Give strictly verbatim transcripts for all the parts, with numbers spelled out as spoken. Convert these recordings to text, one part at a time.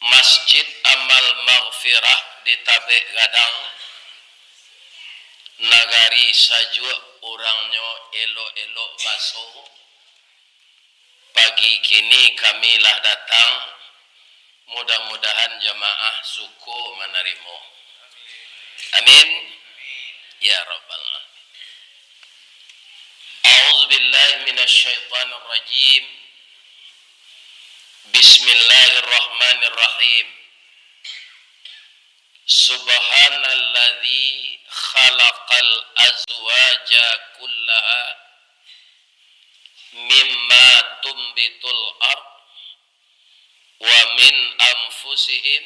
Masjid Amal Maghfirah di Tabek Gadang, nagari sajuak, urangnyo elok-elok baso. Pagi kini kami lah datang, mudah-mudahan jamaah suko manarimo. Amin. Ya Rabbal Alamin. A'udzubillahi minasyaitonirrajim. Bismillahirrahmanirrahim. Subhanalladzi khalaqal azwaja kullaha mimma tumbitul ard wa min anfusihim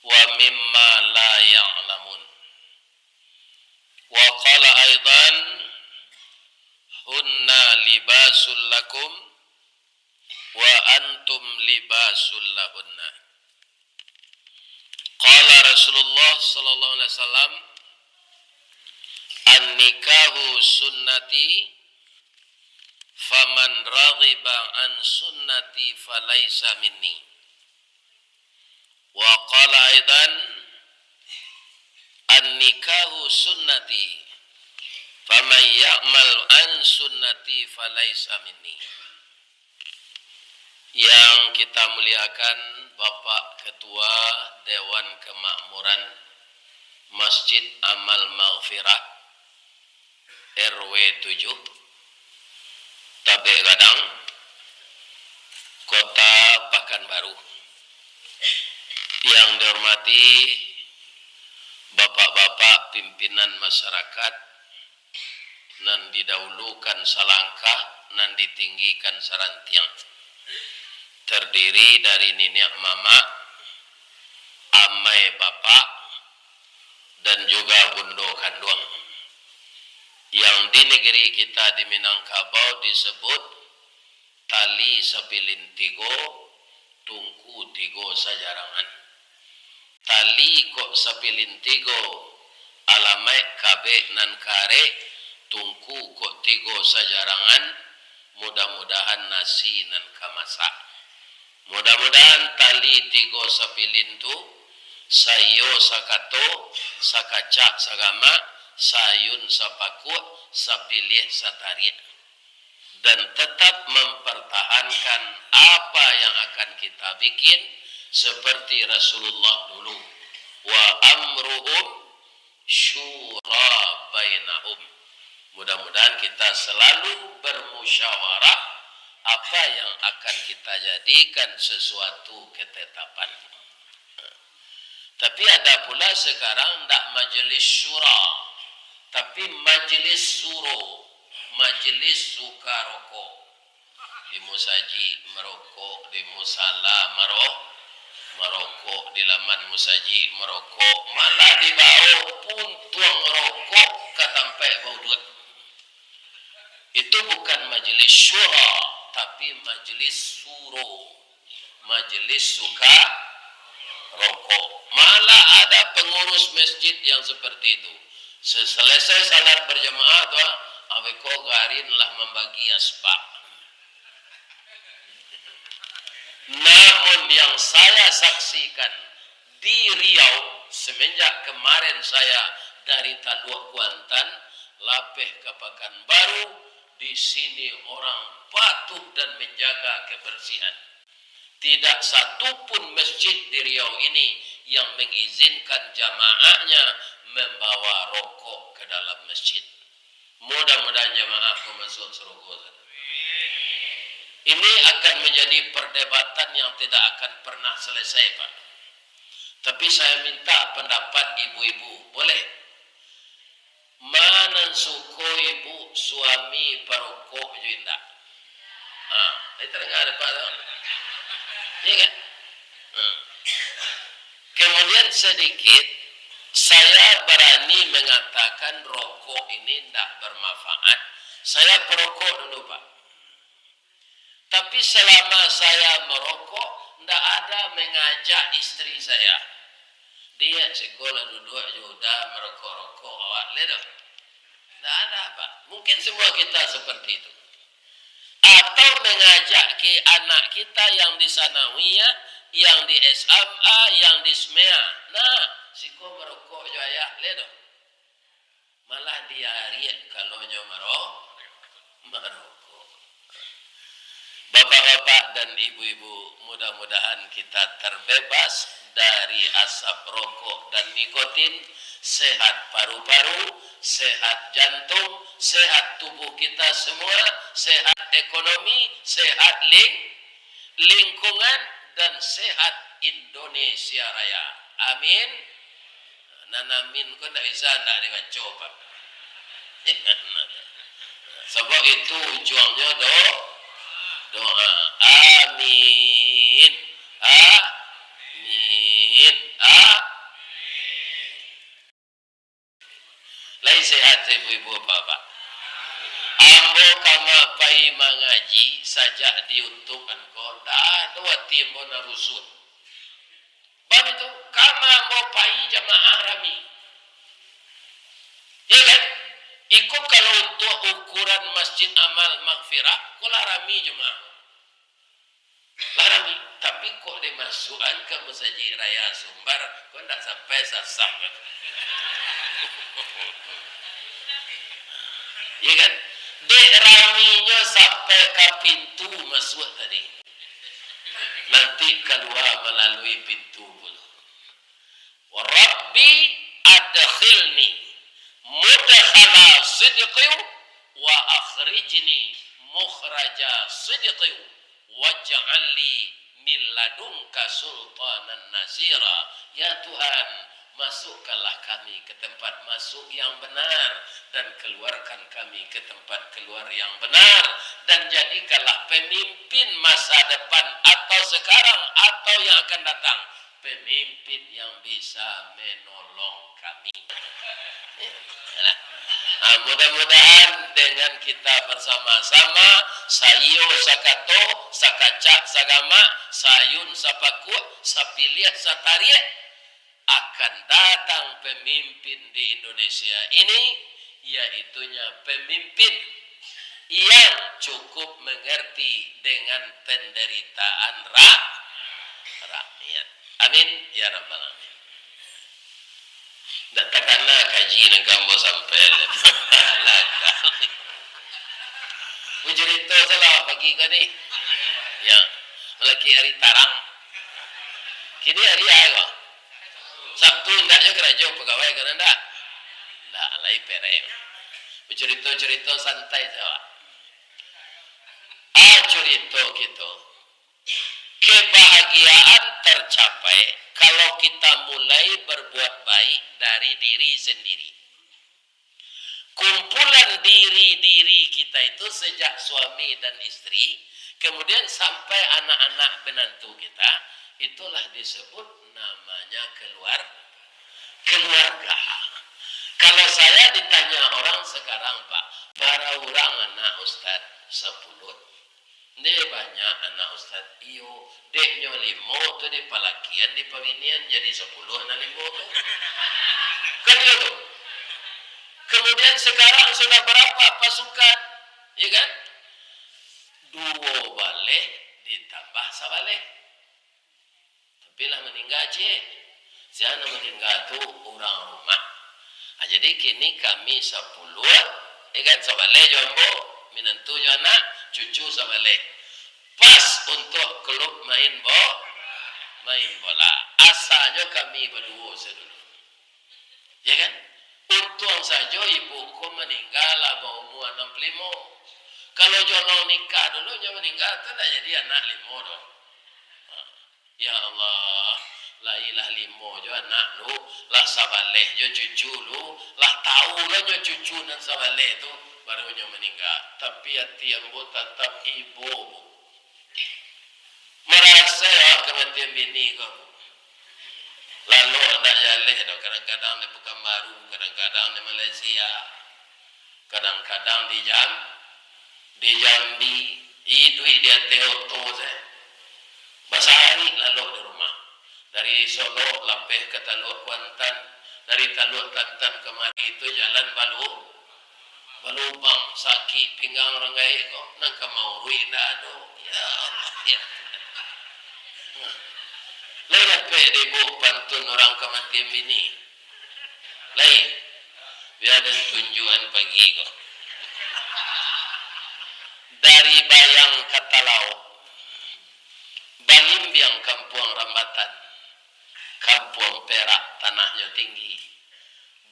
wa mimma la ya'lamun. Wa qala aidan, hunna libasul lakum wa antum libasul lahunna. Qala Rasulullah sallallahu alaihi wasallam, an-nikahu sunnati, faman raghiba an sunnati falaisa minni. Wa qala aidan, an-nikahu sunnati, faman ya'mal an sunnati falaisa minni. Yang kita muliakan Bapak Ketua Dewan Kemakmuran Masjid Amal Maghfirah, R W tujuh, Tabek Gadang, Kota Pakanbaru. Yang dihormati bapak-bapak pimpinan masyarakat, nan didahulukan salangkah, nan ditinggikan sarantiang, terdiri dari niniak mamak, amai bapak, dan juga bundo kanduang, yang di negeri kita di Minangkabau disebut tali sapilin tigo, tungku tigo sajarangan. Tali kok sapilin tigo, alamaik kabek nan karek, tungku kok tigo sajarangan, mudah-mudahan nasi nan ka masak. Mudah-mudahan tali tigo sapilin tu, saiyo sakato, sakacak sagamak, saayun sapakuak, sapiliah satariak, dan tetap mempertahankan apa yang akan kita bikin seperti Rasulullah dulu. Wa amruhum syura bainahum. Mudah-mudahan kita selalu bermusyawarah apa yang akan kita jadikan sesuatu ketetapan. Tapi ada pula sekarang ndak majelis syura, tapi majelis suro, majelis suka rokok. Di musajik marokok, di musala maro-, marokok, di laman musajik marokok, malah di bawah puntuang rokok ka tampek bauduak. Itu bukan majelis syura, tapi majelis suro, majelis suka rokok. Malah ada pengurus masjid yang seperti itu. Seselesai salat berjamaah tu, ah, aweko garin lah mambagi asbak. Namun yang saya saksikan di Riau, semenjak kemarin saya dari Taluk Kuantan, lapeh ka Pakanbaru, di sini orang patuh dan menjaga kebersihan. Tidak satu pun masjid di Riau ini yang mengizinkan jamaahnya membawa rokok ke dalam masjid. Mudah-mudahan jamaah ko masuak surugo. Ini akan menjadi perdebatan yang tidak akan pernah selesai, Pak. Tapi saya minta pendapat ibu-ibu, boleh? Ma nan suko ibu, suami parokok jo indak? Ha, tadi tadanga dek Pak tu? Iya kan? Ha. Kemudian sedikit, saya berani mengatakan rokok ini ndak bermanfaat. Saya perokok dulu, Pak. Tapi selama saya merokok, ndak ada mengajak istri saya. Diak siko lah duduak jo uda merokok-rokok awak, lai doh. Ndak ada, Pak. Mungkin semua kita seperti itu. Atau mengajak ke anak kita yang di sanawiyah yang di S M A, yang di S M E A. Nah, siko marokok jo ayah lai doh. Malah diariak kalau nyo maro-, marokok. Bapak-bapak dan ibu-ibu, mudah-mudahan kita terbebas dari asap rokok dan nikotin, sehat paru-paru, sehat jantung, sehat tubuh kita semua, sehat ekonomi, sehat ling-, lingkungan, dan sehat Indonesia Raya. Amin. Nan amin ko ndak bisa ndak dibaco, Pak. Sabab itu ujuangnyo do-, doa. Amin. Amin. Amin. Lai sehat, ibu-ibu, bapak-bapak? Ambo kama pai mangaji sajak di YouTube an ko, ndak ado ati ambo nan rusuah. Baitu, kama ambo pai jamaah rami. Iyo kan? Iko kalau untuak ukuran Masjid Amal Maghfirah, ko lah rami jamaah. Lah rami. Tapi kok dimasuakan ka Masajik Raya Sumbar, ko ndak sampai sasaf kan? Iyo kan? Dek raminyo sampai ka pintu masuak tadi. Nanti kalua malalui pintu pulo. Rabbi adkhilni mudkhala sidqin wa akhrijni mukhraja sidqin waj'al li min ladunka sultanan nasira. Ya Tuhan, masukkanlah kami ke tempat masuk yang benar, dan keluarkan kami ke tempat keluar yang benar, dan jadikanlah pemimpin masa depan atau sekarang atau yang akan datang, pemimpin yang bisa menolong kami. Ah, mudah-mudahan dengan kita bersama-sama, saiyo sakato, sakacak sagamak, saayun sapakuk, sapiliah satariak, akan datang pemimpin di Indonesia ini, yaitunya pemimpin yang cukup mengerti dengan penderitaan ra-, rakyat. Amin, ya rabbal alamin. Ndak takana kaji nan ka ambo sampaian. Lah kali. Bacurito salah pagi ko ni. Ya, malaki ari tarang. Kini ari apo? Sabtu indak jo karajo pagawai ko ndak? Ndak, lai pereng. Bacurito-curito santai sajo. Ah, curito kito. Kebahagiaan tercapai kalau kita mulai berbuat baik dari diri sendiri. Kumpulan diri-diri kita itu sejak suami dan istri, kemudian sampai anak-anak menantu kita, itulah disebut namanya keluar-, keluarga. Kalau saya ditanya orang sekarang, Pak, bara urang anak Ustaz? Sapuluah. Nde banyak anak Ustaz? Iyo, dek nyo limo tu dipalakian, dipabinian, jadi sapuluah nan limo tu. Kan iyo tu? Kemudian sekarang sudah berapa pasukan? Ya kan? Duo baleh ditambah sabaleh. Tapi lah maningga ciek. Sia nan maningga tu urang rumah. Ah, jadi kini kami sapuluah, ya kan, sabaleh jo ambo, minantu jo anak, cucu sabaleh. Pas untuak klub main bo-, main bola. Asanyo kami baduo sadulu. Ya kan? Untuang sajo ibu ko maningga lah baumua anam puluah limo. Kalau jono nikah dulu, nyo maningga tu ndak jadi anak limo doh. Ha. Ya Allah, lai lah limo jo anak lu, lah sabaleh jo cucu lu, lah tau lo nyo cucu nan sabaleh tu, baru nyo maningga. Tapi ati ambo tatap ibo, Bu. Marasai awak kamatian bini ko, Bu. Lalok ndak jaleh doh, kadang-kadang di Pekanbaru, kadang-kadang di Malaysia, kadang-kadang di Jam-, di Jambi, iduik di ateh oto sajo. Basahari lalok di rumah. Dari Solok lapeh ka Taluak Kuantan, dari Taluak Kuantan kamari tu jalan balu-, balubang, sakik pinggang urang gaek ko, nan ka mauruik ndak ado. Ya Allah, ya. Nah. Lai dapek dek Ibuk pantun urang kamatian bini? Lai. Bia den tunjuakan pagi ko. Dari Bayang ka Talauk, Balimbiang kampuang Rambatan, kampuang Perak tanahnyo tinggi.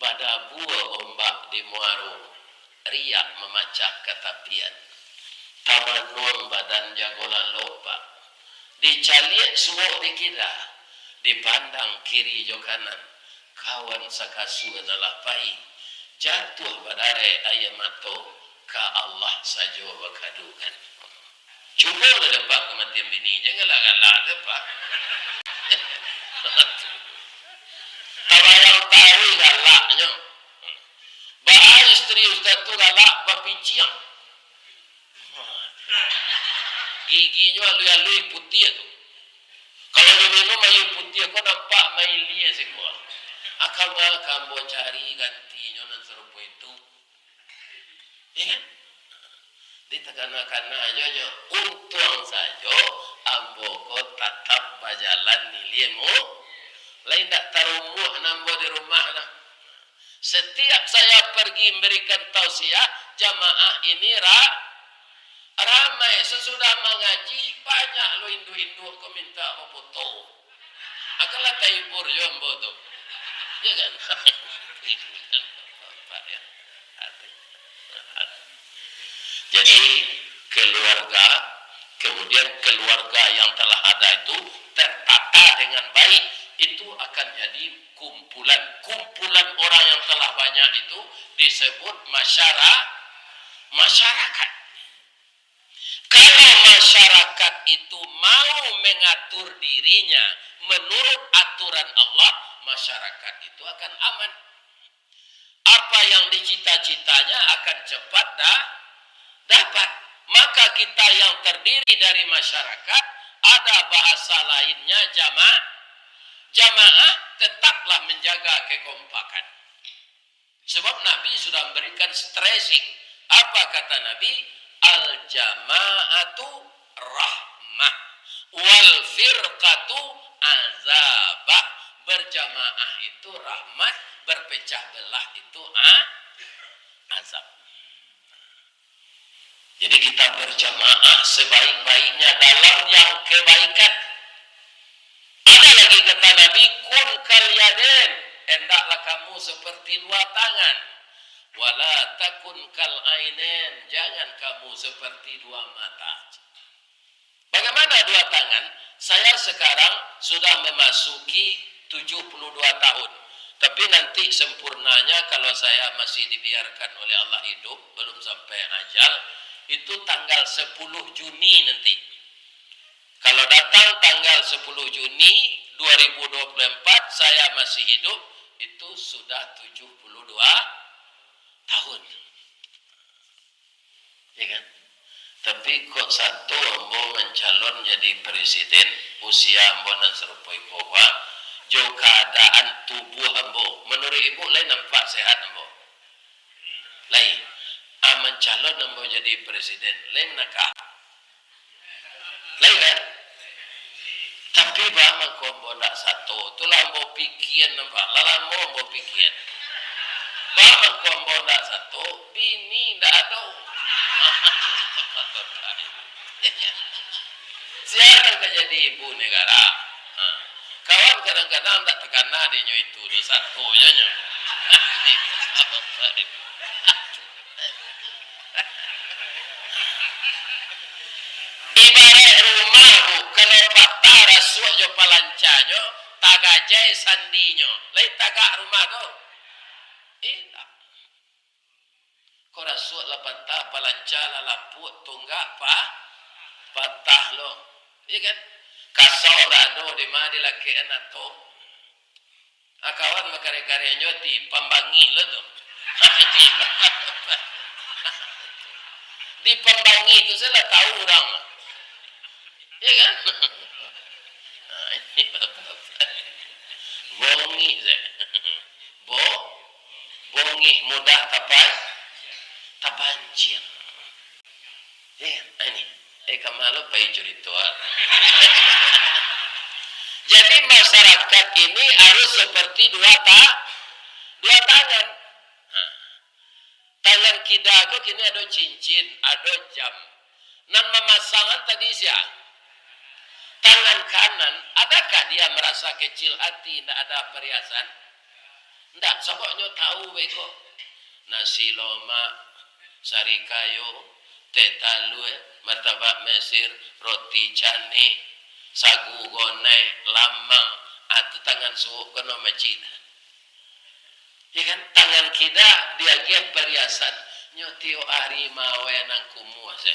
Badabua ombak di muaro, riak mamacah ka tapian. Tamanuang badan jago lalok, Pak. Dicaliak suok di kida, dipandang kiri jo kanan. Kawan sakasua nan lah pai, jatuah badarek aia mato, ka Allah sajo bakadukan. Cubo lah dapek kamatian bini, jan galak-galak dapek. Tabayang taruih galaknyo. Baa istri ustaz tu galak bapiciang. Giginyo alui-alui putiah tu. Kalau diminum aia putiah ko nampak mailia siko. Akama ka ambo cari gantinyo nan sarupo itu. Ya kan? Di takana-kana ajo nyo, untuang sajo ambo ko tatap bajalan nilie mu, lai indak tarumuah nan ambo di rumah tu. Setiap saya pergi memberikan tausiah, jamaah ini ra-, ramai. Sesudah mangaji, banyak lo induak-induak ko minta bafoto. Akanlah tahibur jo ambo tu. Ya kan? Jadi, keluarga, kemudian keluarga yang telah ada itu tertata dengan baik, itu akan jadi kumpulan, kumpulan orang yang telah banyak itu disebut masyara-, masyarakat. Kalau masyarakat itu mau mengatur dirinya menurut aturan Allah, masyarakat itu akan aman. Apa yang dicita-citanya akan cepat da-, dapat. Maka kita yang terdiri dari masyarakat, ada bahasa lainnya jama-, jamaah, tetaplah menjaga kekompakan. Sebab Nabi sudah memberikan stressing. Apa kata Nabi? "Al-jama'atu rahmah, wal firqatu azabah." Berjamaah itu rahmat, berpecah belah itu a-, azab. Jadi, kita berjamaah sebaik-baiknya dalam yang kebaikan. Ada lagi kata Nabi, "Kun kal yadain," hendaklah kamu seperti dua tangan. "Wala takun kal ainain," jangan kamu seperti dua mata. Bagaimana dua tangan? Saya sekarang sudah memasuki tujuh puluh dua tahun. Tapi nanti sempurnanya, kalau saya masih dibiarkan oleh Allah hidup, belum sampai ajal, itu tanggal sepuluh Juni nanti. Kalau datang tanggal sepuluh Juni dua ribu dua puluh empat, saya masih hidup, itu sudah tujuh puluh dua tahun. Ya kan? Tapi kok sato ambo mancalon jadi presiden, usia ambo nan sarupo iko, Pak, jo kaadaan tubuah ambo, manuruik Ibuk lai nampak sehat ambo? Lai. Ah, mancalon ambo jadi presiden, lai manakah? Lai kan? Tapi baa mangko ambo ndak sato, tu lah ambo pikian, nampak? Lah lamo ambo pikian. Baa mangko ambo ndak sato, bini ndak ado. Sia nan ka jadi ibu negara? Ha. Kawan kadang-kadang ndak takana dek inyo itu, doh, sato jo nyo. Ibaraik rumah tu, kalau patah rasuak jo palancanyo, tagajai sandinyo. Lai tagak rumah tu? Indak. Ko rasuak lah patah, palanca lah lapuak, tunggak pa-, patah lo. Iya kan? Kasau lah ado, dima dilakekkan ato. Ah, kawan, bakareh-karehnyo di pambangih lo tu. Di pambangih tu sajo lah tahu urang. Ya kan? Nah, ini bongih sajo. Bo-, bongih mudah tapan-, tapanciang. Eh, ini. Eh, ka ma lo pai curito, ah. Jadi, Masyarakat ini harus seperti dua ta-, dua tangan. Nah, tangan kida ko kini ado cincin, ado jam. Nan mamasangan tadi sia? Tangan kanan. Adakah dia merasa kecil hati, ndak ada perhiasan? Ndak, sababnyo tahu beko. Nasi lomak, sarikayo, teh talua, martabak Mesir, roti canai, sagu gonai, lamang, ah, tu tangan suok ko nan masajik. Ya kan? Tangan kida diagiah pariasan. Nyo tiok ari mawai nan kumuah se.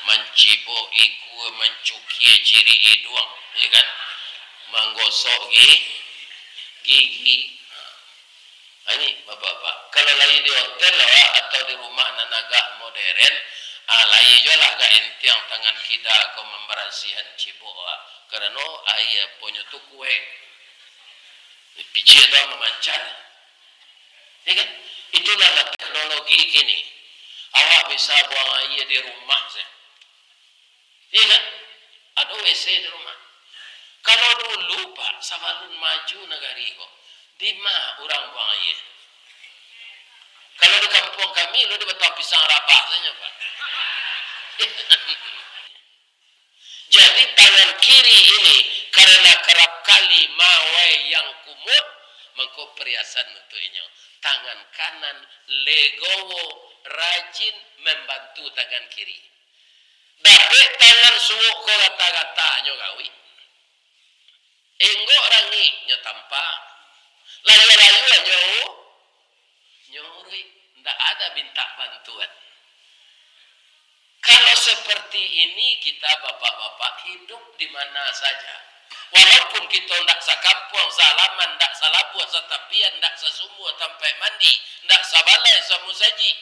Mancibok ikua, mancukia ciri iduang, ya kan? Manggosok gi-, gigi. Ha, ini, bapak-bapak. Kalau lai di hotel awak atau di rumah nan agak modern, ah, lai jo lah agak entiang tangan kida ko mambarasihan cibok awak. Karano aia ponyo tu kuek. Picik tu mamancar. Ya kan? Itulah lah teknologi kini. Awak bisa buang aia di rumah se. Ya kan? Ado W C di rumah. Kalau dulu, Pak, sabalun maju nagari ko, di ma urang buang aia? Kalau di kampuang kami, lo di batang pisang rabah sajo, Pak. Jadi, tangan kiri ini, karena kerap kali mawai yang kumuah, mangko pariasan untuak inyo. Tangan kanan legowo, rajin membantu tangan kiri. Dapek tangan suok ko gata-gata nyo gawik. Enggok rangik nyo tampa. Layua-layua nyo, nyo uruik. Ndak ada minta bantuan. Kalau seperti ini kita, bapak-bapak, hidup di mana saja. Walaupun kita ndak sakampuang, sahalaman, ndak salabuah, satapian, ndak sasumua tampek mandi, ndak sabalai samusajik,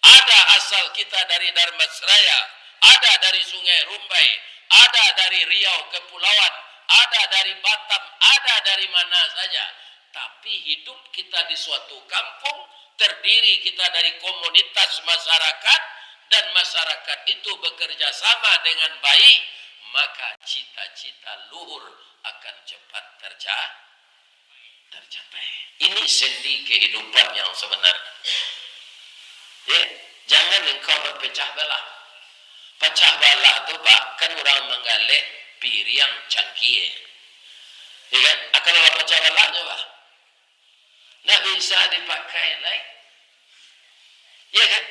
ada asal kita dari Dharmasraya, ada dari Sungai Rumbai, ada dari Riau Kepulauan, ada dari Batam, ada dari mana saja. Tapi hidup kita di suatu kampung, terdiri kita dari komunitas masyarakat, dan masyarakat itu bekerja sama dengan baik, maka cita-cita luhur akan cepat terca-, tercapai. Ini sendi kehidupan yang sebenarnya. Ya, jangan engkau berpecah belah. Pecah belah tu, Pak, kan urang manggaleh piriang cangkie. Ya kan? Ah, kalau lah pecah belah, coba. Ndak bisa dipakai lai. Ya kan?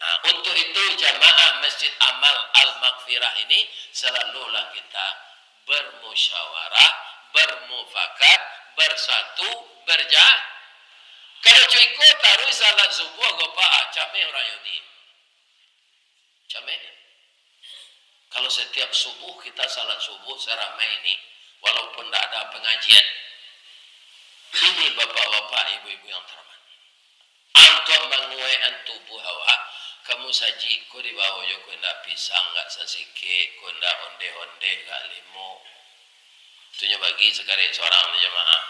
Nah, untuk itu jamaah Masjid Amal Al-Maghfirah ini selalulah kita bermusyawarah, bermufakat, bersatu, berja-, kalau cuko taruih salat subuah ko, Pak, ah, cameh urang Yahudi. Cameh. Kalau setiap subuh kita salat subuh seramai ini, walaupun ndak ada pengajian. Ini bapak-bapak, ibu-ibu yang terhormat. Antuak manguaikan tubuh awak, ka musajik ko dibawo jo ko indak pisang, gak sasikek, ko indak ondeh-ondeh, gak limo. Tu nyo bagi sakarek surang di jamaah.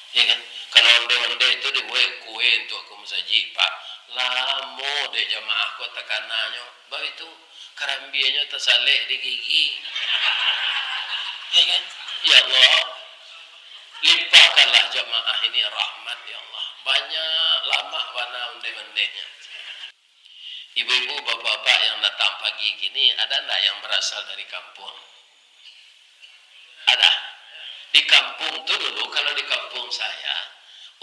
Ya kan? Kalau ondeh-ondeh tu dibuek kue untuak ka musajik, Pak. Lamo dek jamaah ko takananyo. Baitu, karambianyo tasalek di gigi. Ya kan? Ya Allah, limpahkanlah jamaah ini rahmat, ya Allah. Banyak lamak bana ondeh-ondehnyo. Ibu-ibu, bapak-bapak yang datang pagi kini, ada ndak yang berasal dari kampung? Ada. Di kampung tu dulu, kalau di kampung saya,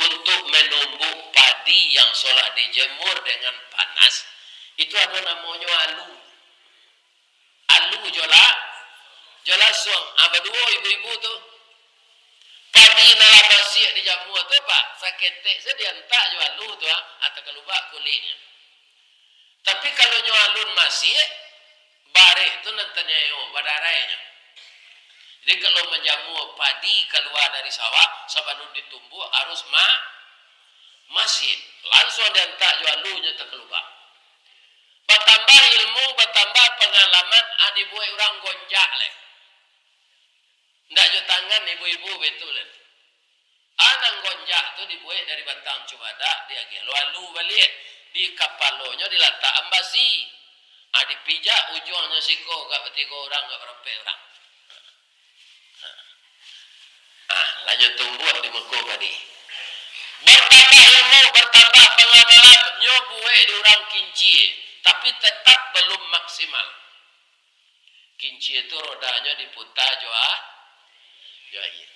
untuk menumbuk padi yang sudah dijemur dengan panas, itu ada namonyo alu. Alu jo la-, jo lasuang. Ah, baduo ibu-ibu tu. Padi nan lah masiak dijamua tu, Pak, saketek sajo diantak jo alu tu, ah, atau kalubak kuliknyo. Tapi kalau nyo alun masiak, bareh tu nan tanyayo, badarainyo. Jadi, kalau manjamua padi kalua dari sawah, sabalun ditumbuak, harus ma-, masiak. Lansuang diantak jo alunyo takalubak. Batambah ilmu, batambah pangalaman, ah, dibuek urang gonjak lai. Ndak jo tangan ibu-ibu betul lai. Ah, nan gonjak tu dibuek dari batang cubadak, diagiah lo alu baliak. Di kapalonyo dilatakan basi. Ah, dipijak ujuangnyo siko, agak batigo urang, agak barampek urang. Ha. Tanyo tumbuak di muko padi. Bertambah ilmu, bertambah pangamalan, nyo buek di urang kincie, tapi tetap belum maksimal. Kincie tu rodanyo diputa jo a-, jo aia.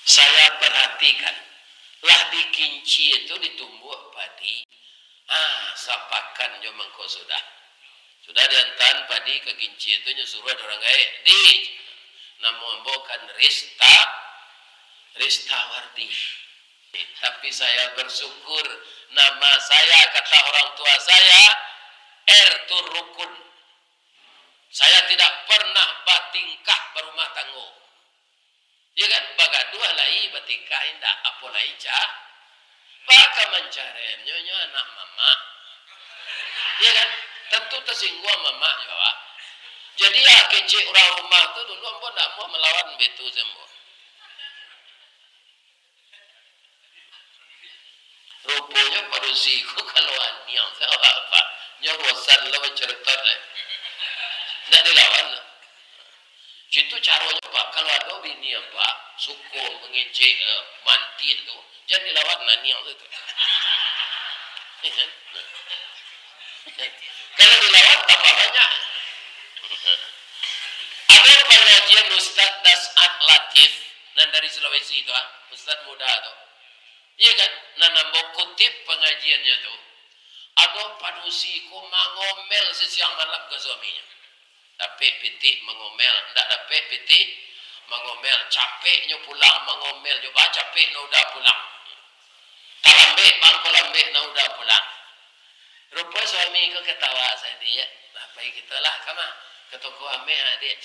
Saya perhatikan, lah di kincie tu ditumbuak padi, ah, sapakan jo mangko sudah. Sudah diantaan padi ka kincie tu, nyo suruah dek urang gaek, "Di, namo ambo kan Rista, Ristawardi. Tapi saya bersyukur, nama saya, kata orang tua saya, R tu rukun. Saya tidak pernah batingkah barumah tanggo." Ya kan? Bagaduah lai batingkah indak, apo lai ca-, baka mancaraian nyo, nyo anak mamak. Ya kan? Tentu tasingguang mamak jo awak. Jadi, ah, kecek urang rumah tu dulu, ambo ndak amuah malawan baitu se ambo. Ruponyo padusi ko kalau aniang se awak, Pak, nyo bosan lo bancaritok lai. Ndak dilawan lo. Cito caronyo, Pak, kalau ado bini, Pak, suko mangecek, eh, mantiak tu, jan dilawan, aniang tu. Kalau dilawan, tambah banyak. Ado pangajian Ustaz Das'at Latif, nan dari Sulawesi tu, ah, Ustaz muda tu. Iya kan? Nan ambo kutip pangajiannyo tu, ado padusi ko mangomel sasiang malam ka suaminyo. Dapek pitih mangomel, ndak dapek pitih mangomel, capeknyo pulang mangomel jo, bah capek nan uda pulang. Talambek mangko lambek nan uda pulang. Rupo suami ko katawa sajo, "Diak, lah pai kito lah, kama? Ka toko ameh, ah, Diak."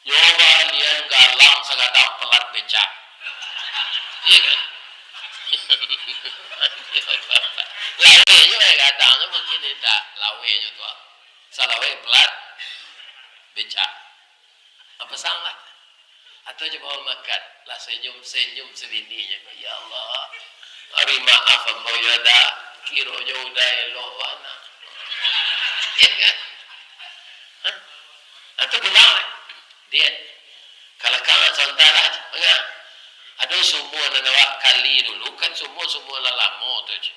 Nyo balian galang sagadang pelat becak. Iya kan? Laweh nyo, eh, gadang nyo mungkin indak. Laweh nyo tu, ah. Salaweh pelat becak. Apa salah? Atau jo bawa makan. Lah senyum-senyum sabininyo. Ya Allah. Ari maaf ambo yo, Da. Kironyo uda elok bana. Iya kan? Hah? Atau pulang, eh? Diak. Kalau kawan samentara, enggak. Ado sumua nan awak kali dulu, kan sumua-sumua lah lamo tu, cik.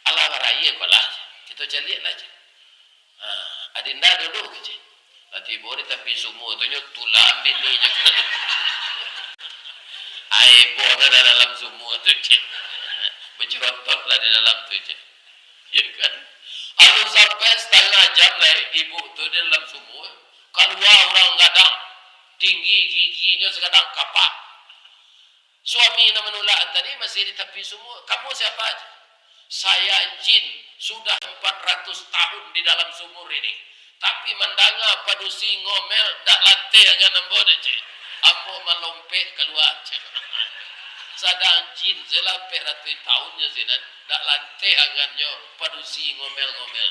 Alah baraia ko lah, cik. Kito caliak lah, cik. Ah, adinda dulu, kecek. Lah tibo di tapi sumua tu, nyo tulam bininyo. Aia boh nan dalam sumua tu, cek. Bacerotot lah di dalam tu, cek. Ya kan? Alun sampai satangah jam lai ibu tu di dalam sumua. Kalua urang gadang. Tinggi giginyo sagadang kapak. Suami nan manulak tadi masih di tapi sumua. "Kamu siapa?" "Saya jin, sudah empat ratus tahun di dalam sumur ini. Tapi mandanga padusi ngomel, dak lanteh angan ambo doh, cek. Ambo malompek kalua," cek. Sadang jin, sudah ampek ratuih tahun nyo sinan, dak lanteh angannyo padusi ngomel-ngomel.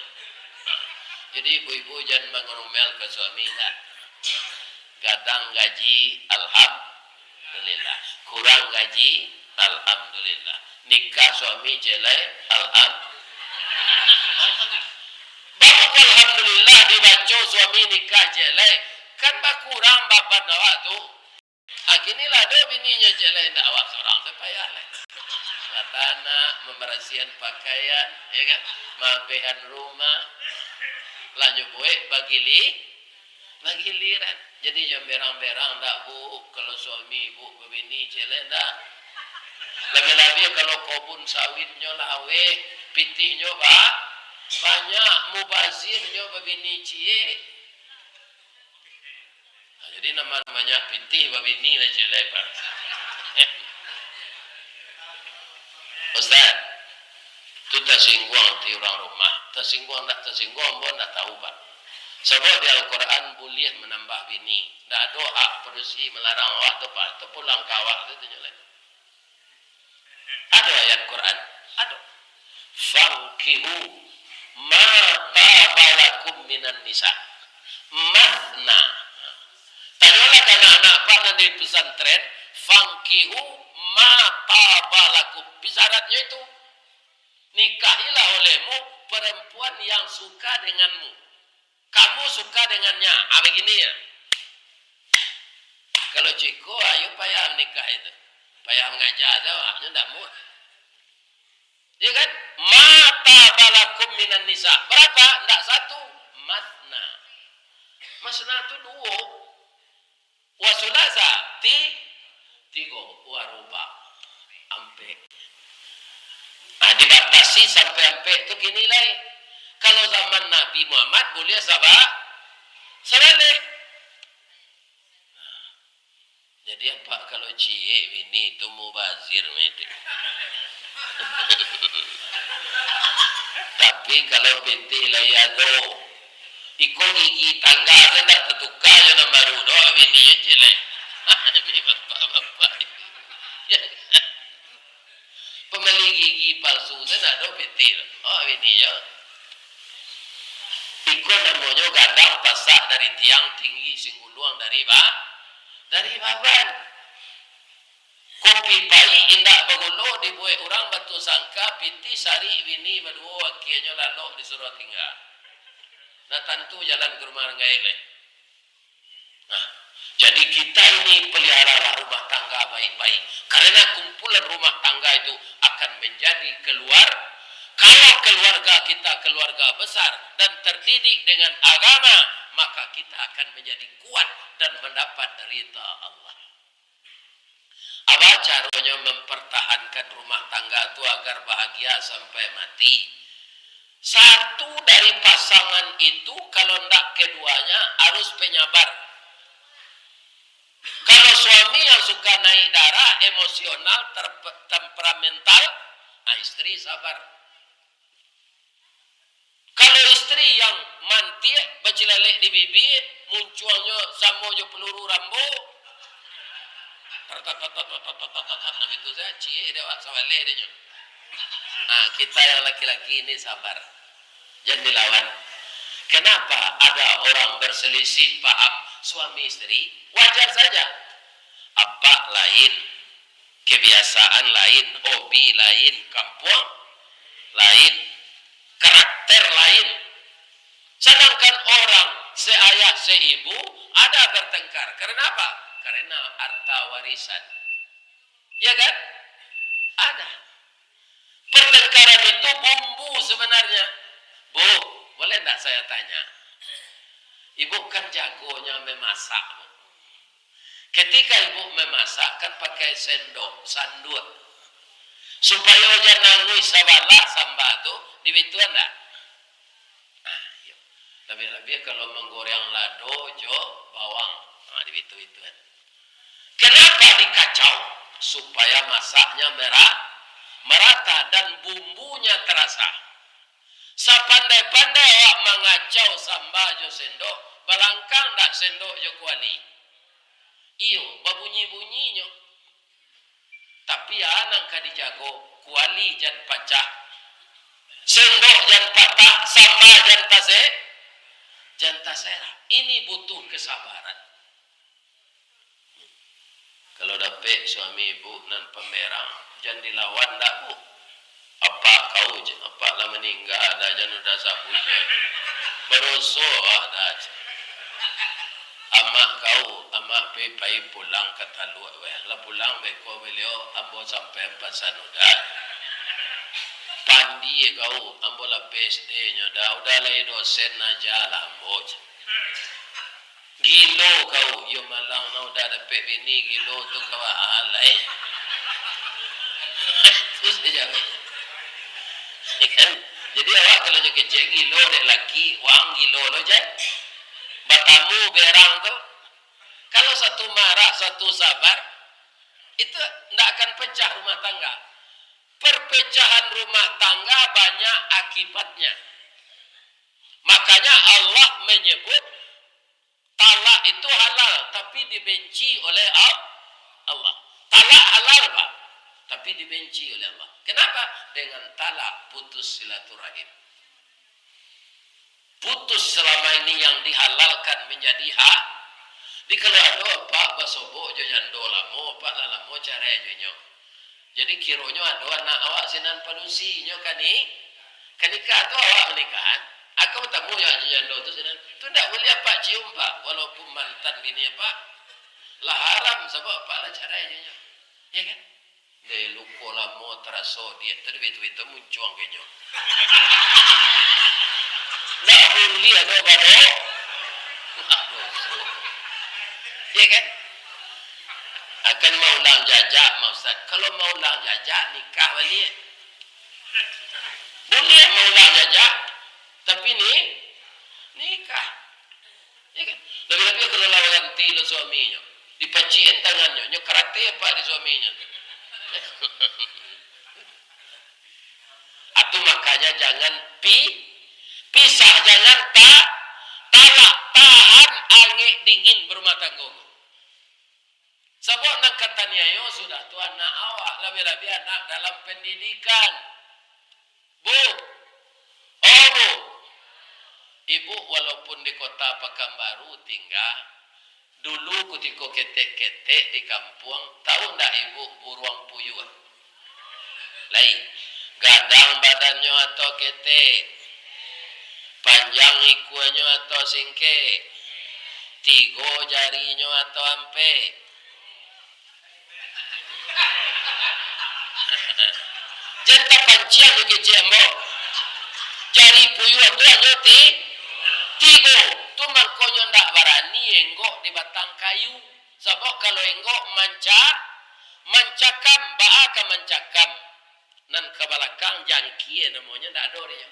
Jadi, ibu-ibu jan mangomel ka suami, dak. Gadang gaji, alhamdulillah. Kurang gaji, alhamdulillah. Nikah suami cek lai, alham-, alhamdulillah. Baa kok alhamdulillah dibaco suami nikah cek lai? Kan bakurang baban awak tu. Ah, kini lah ado bininyo cek lai, ndak awak surang tu payah lai. Batanak, mambarasiahan pakaian, ya kan? Maabehan rumah. Lah nyo buek bagili-, bagiliran. Jadi, jan berang-berang dak, Bu, kalau suami Ibu babini cek lai, ndak. Labiah-labiah kalau kobun sawitnyo laweh, pitihnyo ba-, banyak, mubazirnyo babini ciek. Nah, jadi nama-namanya pitih babini lah cek lai, Pak. Ustaz, tu tasingguang ati urang rumah. Tasingguang ndak tasingguang, ambo ndak tahu, Pak. Sabab di Al-Quran buliah manambah bini. Ndak ado hak padusi malarang awak tu, Pak. Tu pulang ka awak tu, tu nyo lai. Ado ayat Quran? Ado. "Fankihu ma taba lakum minan nisa. Masna." Tanyolah ka anak-anak Pak nan di pesantren, "Fankihu ma taba lakum." Pi syaratnyo itu. Nikahilah olehmu perempuan yang suka denganmu. Kamu suka dengannya. Ah, begini ya. Kalau ceko, ayo payah nikah itu. Payah mangaja tu, awaknyo ndak muah. Ya kan? Ma taba lakum minan nisa. Berapa? Ndak satu. Masna. Masna tu duo. Wa sulasa, ti-, tigo. Wa ruba, ampek. Nah, dibatasi sampai ampek tu kini lai. Kalau zaman Nabi Muhammad, boleh saba-, sabaleh. Jadi, apak kalau ciek bini tu mubazir mah itu. Tapi kalau pitih lai ado, iko gigi tangga tu ndak tatuka jo nan baru doh, bini ciek lai. Ini bapak-bapak. Pambali gigi palsu tu ndak ado pitih tu. Oh, bini jo. Iko namonyo gadang pasak dari tiang, tinggi singguluang dari ba-, dari baban. Kopi paik indak bagulo dibuek urang batu sangka, pitih sarik bini baduo, akienyo lalok disuruah tingga. Ndak tantu jalan ka rumah urang gaek lai. Nah, jadi kita ini peliharalah rumah tangga baik-baik. Karena kumpulan rumah tangga itu akan menjadi keluar-, kalau keluarga kita keluarga besar dan terdidik dengan agama, maka kita akan menjadi kuat dan mendapat ridha Allah. Apa caronyo mempertahankan rumah tangga tu agar bahagia sampai mati? Satu dari pasangan itu, kalau ndak keduanya, harus penyabar. Kalau suami yang suka naik darah, emosional, ter-, temperamental, ah, istri sabar. Kalau istri yang mantiak, bacilalek di bibia, muncuangnyo samo jo peluru Rambo, nah, itu saja, ciek dek awak, sabaleh dek nyo. Ah, kita yang laki-laki ini sabar. Jan dilawan. Kenapa ada orang berselisih paham suami istri? Wajar saja. Apak lain, kebiasaan lain, hobi lain, kampuang lain, karakter lain. Sedangkan orang seayah seibu ada bertengkar. Karena apa? Karena harta warisan. Ya kan? Ada. Pertengkaran itu bumbu sebenarnya. Bu, boleh ndak saya tanya? Ibu kan jagonyo memasak, Bu. Ketika ibu memasak, kan pakai sendok, sanduak. Supayo jan anguih sabalah samba tu, dibituan ndak? Nah, iyo. Labiah-labiah kalau manggoreng lado jo bawang. Nah, dibitu-bituan. Kenapa dikacau? Supaya masaknya merah, merata dan bumbunya terasa. Sapandai-pandai awak mangacau samba jo sendok, balangkang ndak sendok jo kuali? Iyo, babunyi-bunyinyo. Tapi a nan ka dijago, kuali jan pacah, sendok jan patah, samba jan tase-, jan taserah. Ini butuh kesabaran. Kalau dapek suami ibu nan pamberang, jan dilawan dak, Bu? Apak kau, jan, apak lah maningga dah, jan udah sabuik, eh. Badoso awak dah, jan. Amak kau, amak pai, pai pulang ka Taluk, weh. Lah pulang beko baliau, ambo sampaian pasan udah. Pandi kau, ambo lah P S D nyo dah, udah lai dosen aja lah ambo, jan. Gilo kau, iyo malang nah, udah dapek bini gilo tu kawa alai. Itu saja. Ya kan? Jadi awak kalau nyo kecek gilo dek laki, wang gilo lo jan. Batamu berang tu. Kalau satu marah, satu sabar, itu ndak akan pecah rumah tangga. Perpecahan rumah tangga banyak akibatnya. Makanya Allah menyebut talak itu halal, tapi dibenci oleh Al-, Allah. Talak halal, Pak, tapi dibenci oleh Allah. Kenapa? Dengan talak putus silaturahim. Putus selama ini yang dihalalkan menjadi ha-, di kalau ado apak basobok jo jando lamo, apak lah lamo carai jo inyo. Jadi kironyo ado anak awak sinan padusi, inyo ka ni-, ka nikah tu awak manikahan. Aka batamu jo jando tu sinan. Tu ndak buliah apak cium, Pak, walaupun mantan bini apak. Lah haram, sabab apak lah carai jo nyo. Iyo kan? Deh, luko lamo taraso diak tadi, betu-betu muncuang ka inyo. Ndak buliah doh, bado. Ndak doso. Iyo kan? Akan maulang jajak, mah, Ustaz. Kalau maulang jajak, nikah baliak. Buliah maulang jajak, tapi ni, nikah. Iyo kan? Labiah-labiah kalau lah baganti lo suaminyo. Dipacikan tangannyo, nyo karate apak di suaminyo tu. Atu makanya jangan pi-, pisah, jangan ta-, talak, tahan angek dingin barumah tanggo. Sabab nan ka taniayo sudah tu anak awak, labiah-labiah anak dalam pendidikan. Bu, oh, Bu, ibu walaupun di kota Pakanbaru tingga, dulu kutiko ketek-ketek di kampuang, tahu ndak ibu buruang puyuah? Lai, gadang badannyo atau ketek, panjang ikuanyo atau singkek, tigo jarinyo atau ampek. Jan tapanciang jo kecek ambo. Jari puyuah tu hanyo ti-, tigo. Tu mangkonyo ndak barani enggok di batang kayu. Sabab kalau enggok manca-, mancakam, baa ka mancakam. Nan ka balakang jangkie namonyo, ndak ado dinyo.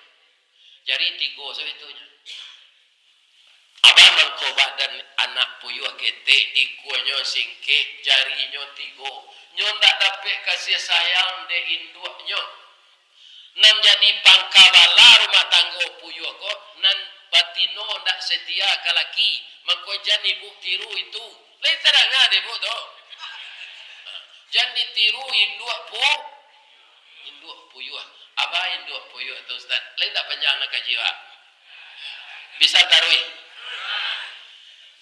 Jari tigo sajo itunyo. Abah mangko badan anak puyuah ketek, ikuanyo singkek, jarinyo tigo. Nyo ndak dapek kasih sayang dek induaknyo. Nan jadi pangka bala rumah tanggo puyuah ko, nan batino ndak setia ka laki. Mangko jan ibu tiru itu. Lai tadanga dek ibu tu. Jan ditiru induak pu-, induak puyuah. Abah induak puyuah tu, Ustaz. Lai ndak panjang nak kaji, Pak? Bisa taruih.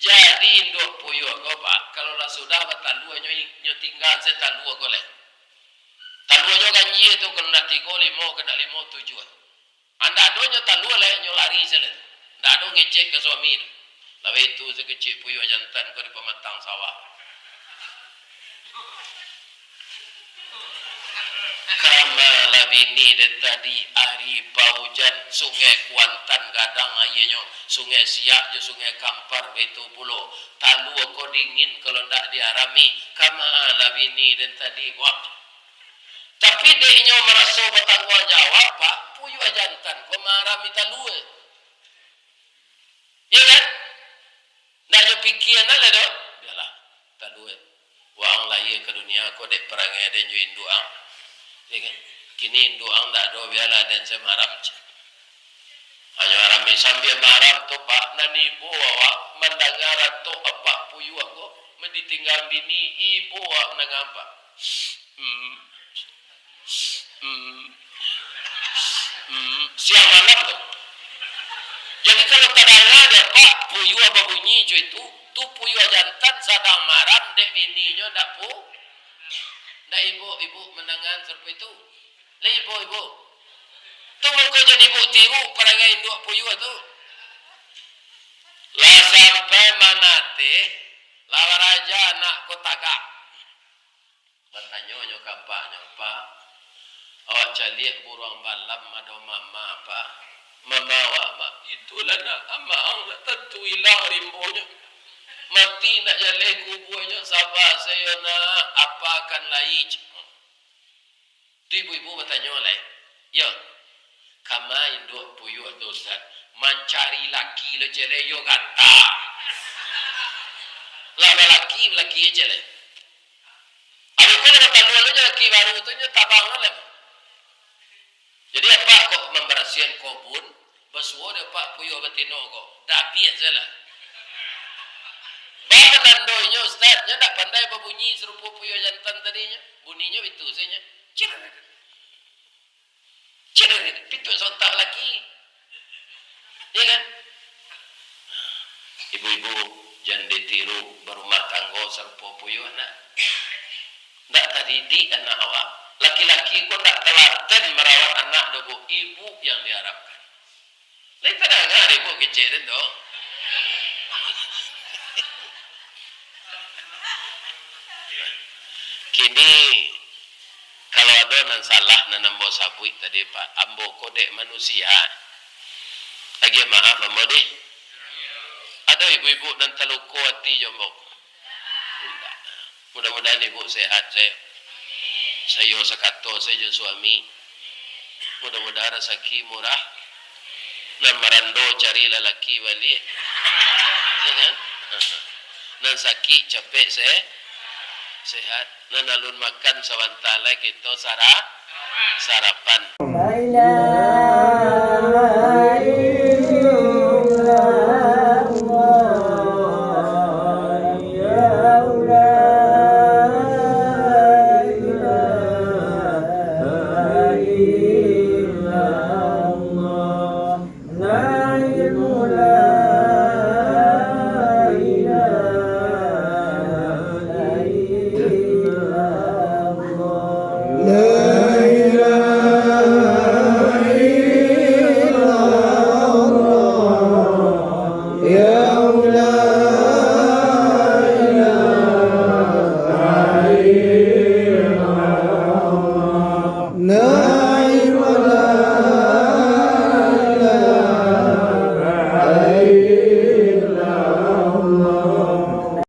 Jadi induak puyuah ko, Pak, kalau lah sudah batalua, nyo, nyo tingga se talua ko lai. Taluanyo ganjia tu, kena tigo, limo, kena limo, tujuah. Ndak ado nyo talua lai, nyo lari se lai. Ndak ado ngecek ka suami tu. Labiah tu se kecek puyuah jantan ko di pamatang sawah. Kama lah bini den tadi ari paujan, Sungai Kuantan gadang aianyo, Sungai Siak jo Sungai Kampar baitu pulo. Talua ko dingin kalau ndak diarami. Kama lah bini den tadi, wak. Tapi dek inyo maraso batangguang jawab, Pak, puyuah jantan ko maarami talua. Iyo kan? Ndak nyo pikia nan lai doh. Bialah, talua. Waang lahia ka dunia ko dek parangai den jo induak ang. Iyo kan? Kini induak ang ndak ado, bialah den se maaram. Hanyo arami sambia maaram tu, Pak, nan ibo awak mandanga ratok apak puyuah ko, mah ditinggaan bini, ibo awak mandanga, Pak. Hmm. Hmm. Hmm. Siang malam tu. Jadi, kalau tadanga dek apak puyuah babunyi jo itu, tu puyuah jantan sadang maaram dek bininyo, ndak pu-, ndak ibo, ibo mandangaan sarupo itu. Lai ibo, ibo. Tu mangko jan ibo tiru parangai induak puyuah tu. Lah sampai manateh, lah baraja anak ko tagak. Batanyo nyo ka apaknyo, "Pak, awak caliak buruang balam ado mama, Pak." "Mama awak, Mak?" "Itulah, Nak, amak ang lah tantu ilang rimbonyo. Mati nak jaleh kubuanyo, saba sajo, Nak, apa akan lai?" Tu ibu-ibu batanyo lai. Yo, kama induak puyuah tu, Ustaz, mancari laki lo cele, yo gata. Lah balaki, balaki cele. Abih ko lah batalua lo jo laki baru tu, nyo tabang lo lai. Jadi, apak kok mambarasiahan kobun, basuo dek apak puyuah batino ko, dabiah sajolah. Baa nando inyo, Ustaz? Nyo ndak pandai babunyi sarupo puyuah jantan tadi nyo. Bunyinyo itu sajo. Cir. Cir. Pituak sontak laki. Iyo kan? Ibu-ibu, jan ditiru barumah tanggo sarupo puyuah, nak. Ndak tadidik anak awak. Laki-laki ko ndak talaten marawat anak doh, Bu. Ibu yang diharapkan. Lai tadanga dek ibu kecek den tu? Jadi, kalau ado nan salah nan ambo sabuik tadi, Pak, ambo ko dek manusia. Agiah maaf ambo deh. Ado ibu-ibu nan taluko ati jo ambo? Indak. Mudah-mudahan ibu sehat sajo. Sajo sakato sajo suami. Mudah-mudahan rasaki murah. Nan marando cari lalaki baliak. Ya kan? Nan sakik capek se-, sehat. Nan alun makan sabanta lai kito sara-, sarapan. La ilaha illallah, ya la ilaha illallah. La ilaha illallah. La ilaha illallah. Ya la ilaha